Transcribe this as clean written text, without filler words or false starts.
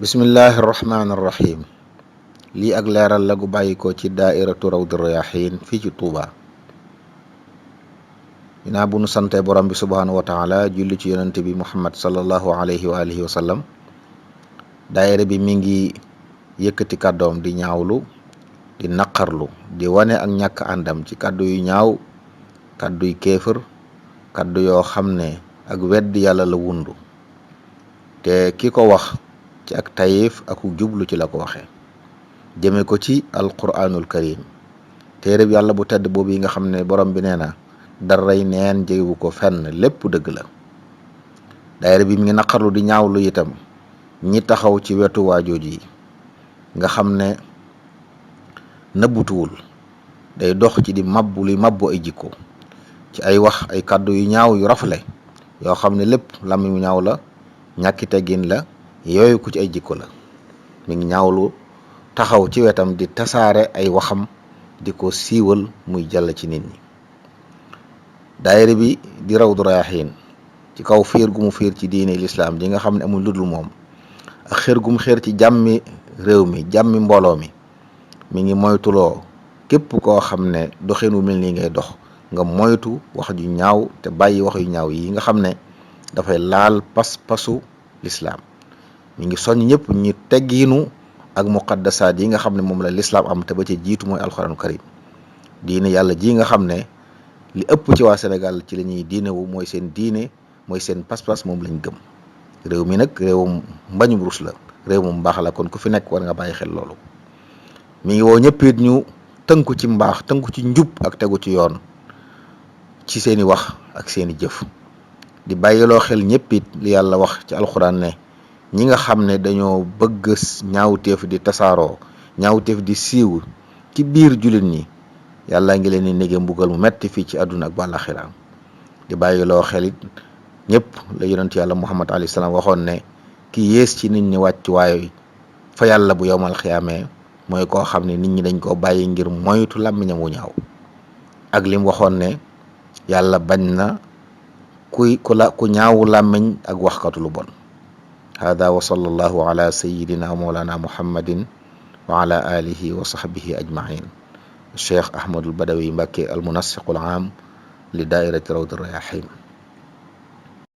bismillahi irrahmani irrahim. lii ak leeral la gu bàyyikoo ci daairatu rawdu rayaxiin fii ci Tuuba. dinaa bu nu sante borom bi subhaanahu wa taala julli ci yonente bi muhammad sallallahu alayhi wa alihi wa sallam. daayira bi mi ngi yëkkati kàddoom di ñaawlu, di naqarlu, di wane ak ñàkk àndam ci kàddu yu ñaaw, kàddu yu kéefër, kàddu yoo xam ne ak wedd yàlla la wundu te ki ko wax ci ak tayif ak jublu ci la ko waxee, jëme ko ci alquranul karim, téereb yàlla bu tedd boobu yi nga xam ne borom bi nee na daray neen jegewu ko fenn, lépp dëgg la. daayira bi mi ngi naqarlu di ñaawlu itam ñi taxaw ci wetu waajooji yi nga xam ne nëbbutuwul, day dox ci di mabbu luy mabbu ay jikko ci ay wax, ay kàddu yu ñaaw yu rafle yoo xam ne lépp làmmiñ mu ñaaw la, ñàkki teggin la, yooyu ku ci ay jikko la. mi ngi ñaawlu taxaw ci wetam di tasaare ay waxam, di ko siiwal muy jàll ci nit ñi. daayira bi di rawdu rayaxiin ci kaw fiir gu mu fiir ci diine lislaam ji nga xam ne amul ludul moom, ak xër gu mu xër ci jàmmi réew mi, jàmmi mbooloo mi ngi moytuloo képp koo xam ne doxin wu mel nii ngay dox nga moytu wax ju ñaaw te bàyyi wax yu ñaaw yi nga xam ne dafay laal pas-pasu lislaam. mi ngi soññ ñëpp ñu teggiinu ak muqaddasaat yi nga xam ne moom la lislaam am te ba ci jiitu mooy alxuraanu karim. diine yàlla ji nga xam ne li ëpp ci waa Sénégal ci la ñuy diine wu mooy seen diine, mooy seen pas-pas, moom lañ gëm. réew mi nag réewum mbañum rus la, réew mu mbaax la, kon ku fi nekk war nga bàyyi xel loolu. mi ngi woo ñëpp it ñu tënku ci mbaax, tënku ci njub ak tegu ci yoon ci seeni wax ak seeni jëf. di bàyyiloo xel ñëpp it li yàlla wax ci alxuraan ne ñi nga xam ne dañoo bëgg ñaawteef di tasaaroo, ñaawteef di siiw ci biir jullit ñi, yàlla ngi leen di nege mbugal mu metti fii ci àdduna ak bàllaxira. di bàyyiloo xel it ñëpp la yonent yàlla muhammad alayhi salaam waxoon ne ki yées ci nit ñi wàcc waaye fa yàlla bu yowmal xiyaamee mooy koo xam ne nit ñi dañ koo bàyyi ngir moytu làmmiñam wu ñaaw, ak lim waxoon ne yàlla bañ na ku ñaawu làmmiñ ak waxkatu lu bon. hada wa sallallahu ala sayidina mawlana muhammadin wa ala alihi wa sahbihi ajmain. cheikh ahmadul badawi mbàkke al munassiqul aam li daairati rawdu rayahin.